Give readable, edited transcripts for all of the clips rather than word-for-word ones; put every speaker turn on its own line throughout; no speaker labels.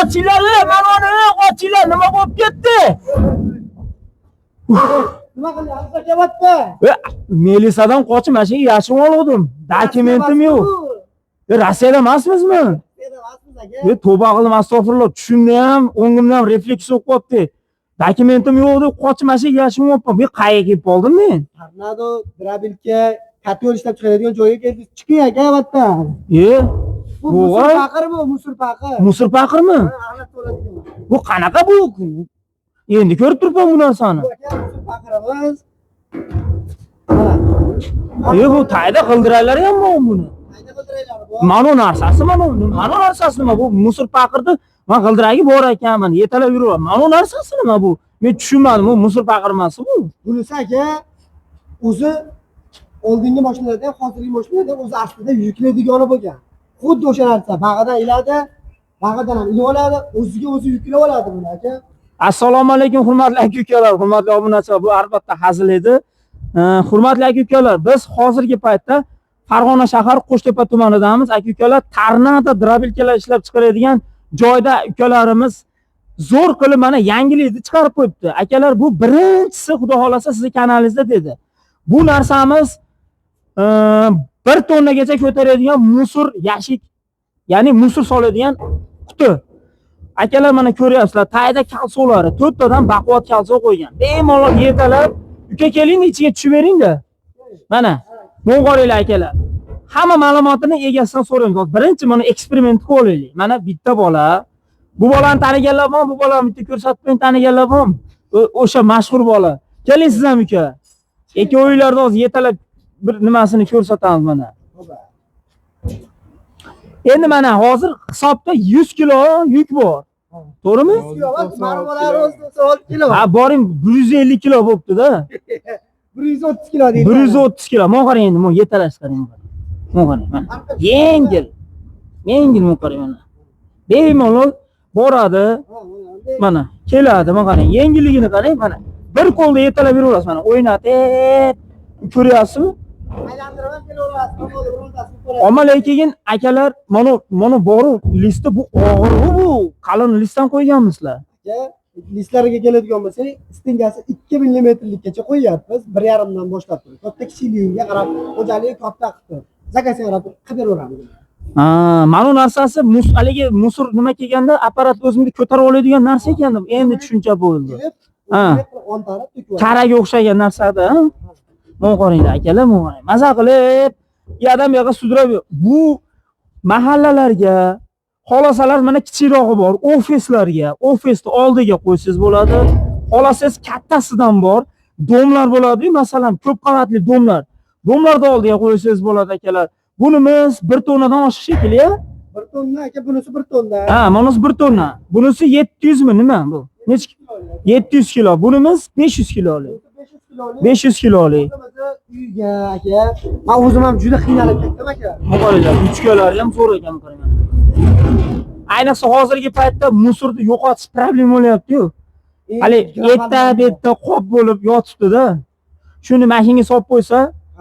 Qochinglar, mana uni, qochinglar, nima bo'lib ketdi?
Nima qilyapsiz, aka?
Melisadan qochib mana shu yerga yashirinib olgandim. Dokumentim yo'q. Rossiyada emasmizmi?
Aka.
Tavba qildim, astag'firulloh. Tushimda ham, o'ngimda ham refleks bo'lib qolibdi. Dokumentim yo'q deb qochib mana shu yerga yashirinib olibman. Bu qayerga kelib qoldim men?
Tornado, дробилка, котёл ishlab chiqaradigan joyga keldik. Chiqing, aka, albatta. Bu
Bu
мусор
voy.
Paqir bu, мусор paqir.
Мусор paqirmi?
Ha, axlat to'ladigan.
Bu qanaqa bu? Endi ko'rib turibman bu narsani.
Bu, aka, мусор paqirimiz. Mana.
Bu tayda g'ildiraklari ham bor buni.
Qayda g'ildiraklari bor?
Mana bu narsasi, mana bu narsasi nima bu? Мусор paqirni man g'ildiragi bor ekan, mana yetalab yuraman. Mana bu narsasi nima bu? Men tushunmadim, bu мусор paqir emas bu.
Bunisi, aka, o'zi oldingi mashinalarda ham, hozirgi mashinalarda ham o'zi aslida yuklaydigani bo'lgan. Xuddi o'sha narsa bag'idan iladi, bag'idan ham ilib oladi, o'ziga o'zi yuklab oladi buni, aka.
Assalomu alaykum, hurmatli aka ukalar, hurmatli obunachilar. Bu albatta hazil edi. Hurmatli aka ukalar, biz hozirgi paytda Farg'ona shahar Qo'shtepa tumanidamiz. Aka ukalar, tornado дробилка lar ishlab chiqaradigan joyda ukalarimiz zo'r qilib mana yangilikni chiqarib qo'yibdi. Akalar, bu birinchisi, xudo xolasa, sizni kanalingizda dedi. Bu narsamiz 1 tonnagacha ko'taradigan мусор ящик, ya'ni мусор soladigan quti. Akalar, mana ko'ryapsizlar, tagida колёса lari, to'rttadan baquvvat колёса qo'ygan. Bemalol yetalab, uka, keling, ichiga tushib beringda. Mana, mo'g'oringlar, akalar. Hamma ma'lumotini egasidan so'raymiz. Hozir birinchi mana eksperiment qilib olaylik. Mana bitta bola. Bu bolani taniganlar bormi? Bu bolani bitta ko'rsatib qo'ying, taniganlar bormi? O'sha mashhur bola. Keling siz ham, uka. Ikkovinglarni hozir yetalab bir nimasini ko'rsatamiz mana. Endi mana hozir hisobda 100 kilo yuk bor. To'g'rimi?
100 kilo emas, marvalar o'zi 96 kilo.
Ha, boring, 150 kilo bo'pti-da.
130 kilo deydi.
130 kilo. Mana qarang endi, mana yetalash qarang. Mana qarang, mana. Yengil. Yengil, mana qarang mana. Bemalol boradi, mana keladi, mana qarang, yengilligini qarang, mana. Bir qo'lda yetalab yuraverasiz mana, o'ynatib ko'ryapsizmi?
Aylantirib ham kelaverasiz. O'rtasini ko'rasiz.
Ammo lekin akalar, mana boru listi, bu og'ir, bu qalin listdan qo'yganmisizlar.
Aka, listlariga keladigan bo'lsak, стенка si 2 millimetrlikkacha qo'yyapmiz, 1,5 dan boshlab turib. Katta kichikligiga qarab, xo'jalik katta qilib turib. Заказ ga qarab turib qilib beraveramiz.
Ha, mana bu narsasi haligi мусор nima kelganda apparat o'zimga ko'tarib oladigan narsa ekan deb endi tushuncha bo'ldi.
Kelib,
Ha.
ontarib to'kib yuboradi.
Karaga o'xshagan narsada. Mana qaranglar, akalar, mana qarang. Maza qilib, u yoqdan bu yoqqa sudrab, bu mahallalarga, xolasalar, mana kichikrog'i bor, ofislarga, ofisni oldiga qo'ysangiz bo'ladi. Xolasangiz kattasidan bor, дом lar bo'ladi-yu, masalan, ko'p qavatli дом lar. Дом larni oldiga qo'ysangiz bo'ladi, akalar. Bunimiz 1 tonnadan oshiq shekilli, ya?
1 tonna, aka, bunisi 1 tonna.
Ha, bunisi 1 tonna. Bunisi 700 mi, nima bu? Necha? 700 kilo. Bunimiz 500 kilolik.
500 kilolik.
500 kilolik.
O'zimizni uyga, aka. Men o'zim ham juda qiynalib ketdim, aka.
Muqoralar, ruchkalari ham zo'r ekan, qarang. Ayniqsa hozirgi paytda мусор ni yo'qotish problema bo'lyapti-yu. Hali erta bu yerda qop bo'lib yotibdi-da. Shuni mashinaga solib qo'ysa,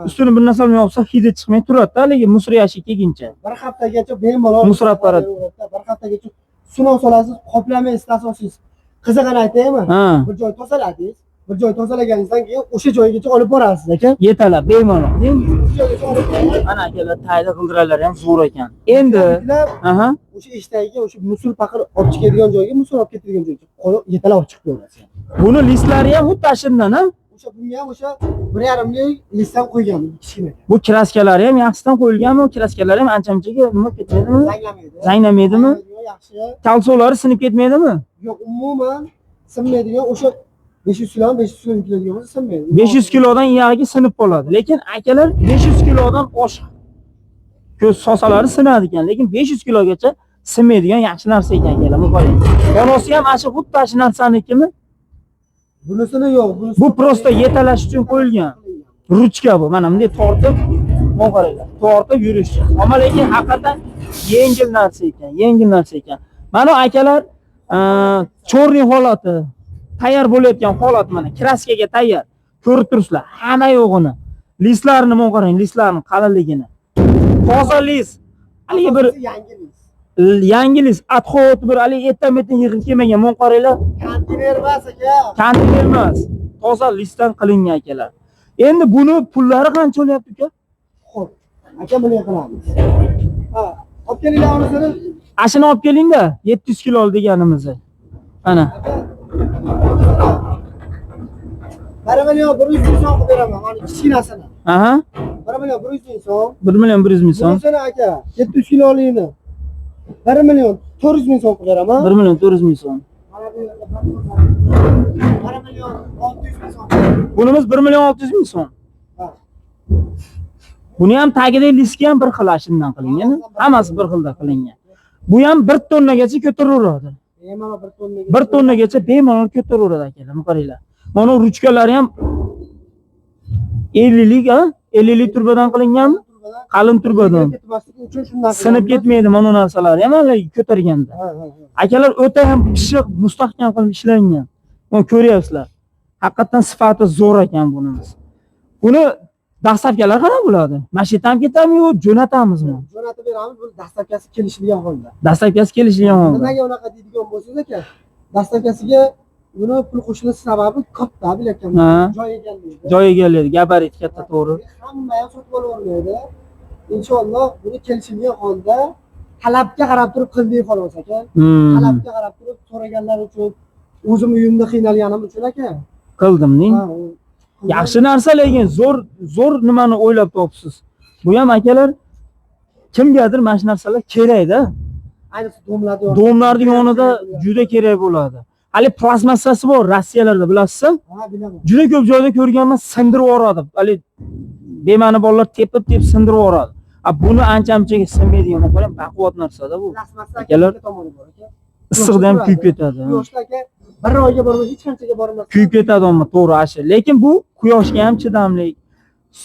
ustini bir narsa bilan yopsa, hidi chiqmay turadi-da, haligi мусор ящик kelguncha.
Bir haftagacha bemalol
Мусор apparat.
Bir haftagacha sinov solasiz, qoplamay asosiz. Qizig'ini aytaymi?
Ha,
Bir joy tozaladingiz, bir joy tozalaganingizdan keyin o'sha joygacha olib borasiz, aka.
Yetalab bemalol.
O'sha joygacha olib borasiz.
Mana, akalar, tayda g'ildiralari ham zo'r ekan. Endi,
Yuklab, o'sha eshikdagi o'sha мусор paqir olib chiqadigan joyga, мусор olib ketadigan joyga qo'yib, yetalab olib chiqib berasiz.
Buni listlari ham xuddi shundan, ha?
O'sha bunga ham o'sha 1,5lik listdan qo'yganmiz, kichkina.
Bu краска lari ham yaxshisidan qo'yilganmi? Краска lari ham ancha-munchaga nima ketmaydimi?
Zanglamaydi.
Zanglamaydimi?
Yaxshi.
Колёса lari sinib ketmaydimi?
Yo'q, umuman sinmaydigan, o'sha 500 kilo, 500 kilo yuklaydigan bo'lsa, sinmaydi.
500 kilodan iyag'iga sinib qoladi. Lekin akalar, 500 kilodan oshiq ko'z sosalari sinadi ekan, lekin 500 kilogacha sinmaydigan yaxshi narsa ekan, akalar. Bu qarang. Bonosi ham ana shu xuddi shu narsanikimi?
Bunisini yo'q, bunisi
Bu просто yetalash uchun qo'yilgan. Ruchka bu. Mana bunday tortib, mana qaranglar. Tortib yurish uchun. Ammo lekin haqiqatan yengil narsa ekan, yengil narsa ekan. Mana akalar, черный holati, tayyor bo'layotgan holat mana краска ga tayyor. Ko'rib turibsizlar, hamma yo'g'ini. Listlarini mana qarang, listlarning qalinligini. Toza list. Haligi bir
yangi list.
Yangi list, отход bir haligi ertan-betin yig'ib kelmagan. Mana qaranglar.
Konteyner emas, aka.
Konteyner emas. Toza listdan qilingan, akalar. Endi buni pullari qancha bo'lyapti, uka?
Xo'p, aka, bunday qilamiz. Ha, olib kelinglar unisini.
Ashini olib kelingda, 700 kilo deganimizni. Mana.
Aka. 1 100 000 so'm qilib beraman, mana kichkinasini. 1 100 000 so'm.
1 million 100 ming so'm.
Bunisini, aka, 700 kilolikni 1 400 000 so'm qilib beraman.
1 million 400 ming so'm.
Mana bu yerda 1 600 000 so'm.
Bunimiz 1 million 600 ming so'm.
Ha.
Buni ham tagidagi liski ham bir xil ashundan qilingan. Hammasi bir xilda qilingan. Bu ham 1 tonnagacha ko'taraveradi.
Bemalol 1 tonnaga.
1 tonnagacha bemalol ko'taraveradi, akalar. Mana qaranglar. Mana ruchkalari ham 50 lik, ha? 50 lik turbadan qilinganmi? Qalin turbadan.
Ketmasligi uchun shundan
Sinib ketmaydi mana bu narsalar ham haligi ko'targanda.
Ha, ha, ha.
Akalar, o'ta ham pishiq, mustahkam qilib ishlangan. Mana ko'ryapsizlar. Haqiqatdan sifati zo'r ekan bunimiz. Buni доставка lar qanaqa bo'ladi? Mana shu yerdan ketadimi yo jo'natamizmi?
Jo'natib beramiz, bu доставка si kelishilgan holda.
Доставка si kelishilgan holda.
Nimaga unaqa deydigan bo'lsangiz, aka, доставка siga buni pul qo'shilishi sababi katta bilayotgan joy egallaydi.
Joy egallaydi, gabarit katta, to'g'ri.
Hamma ham sotib olavermaydi. Inshaalloh buni kelishilgan holda talabga qarab turib qildik xolos, aka. Talabga qarab turib so'raganlar uchun, o'zim uyimda qiynalganim uchun, aka.
Qildim ning.
Ha,
Yaxshi narsa, lekin zo'r zo'r nimani o'ylab topsiz. Bu ham, akalar, kimgadir mana shu narsalar kerakda.
Ayniqsa domlarda.
Дом larning yonida juda kerak bo'ladi. Hali plastmassasi bor Rossiyalarda, bilasizmi?
Ha, bilaman.
Juda ko'p joyda ko'rganman, sindirib yuboradi. Hali bema'ni bolalar tepib tepib sindirib yuboradi. A buni ancha munchaga sinmaydigan, qarang, baquvvat narsada bu.
Plastmassa
Akalar,
ikkita tomoni bor, aka.
Issiqda ham kuyib ketadi.
Quyoshda, aka, bir oyga bormasa, hech qanchaga bormasdan
Kuyib ketadi ammo, to'g'ri ashi. Lekin bu quyoshga ham chidamli.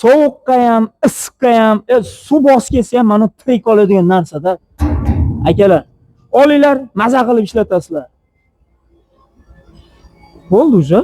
Sovuqqa ham, issiqqa ham, suv bosib ketsa ham mana tirik qoladigan narsada. Akalar, olinglar, maza qilib ishlatasizlar. Bo'ldi уже.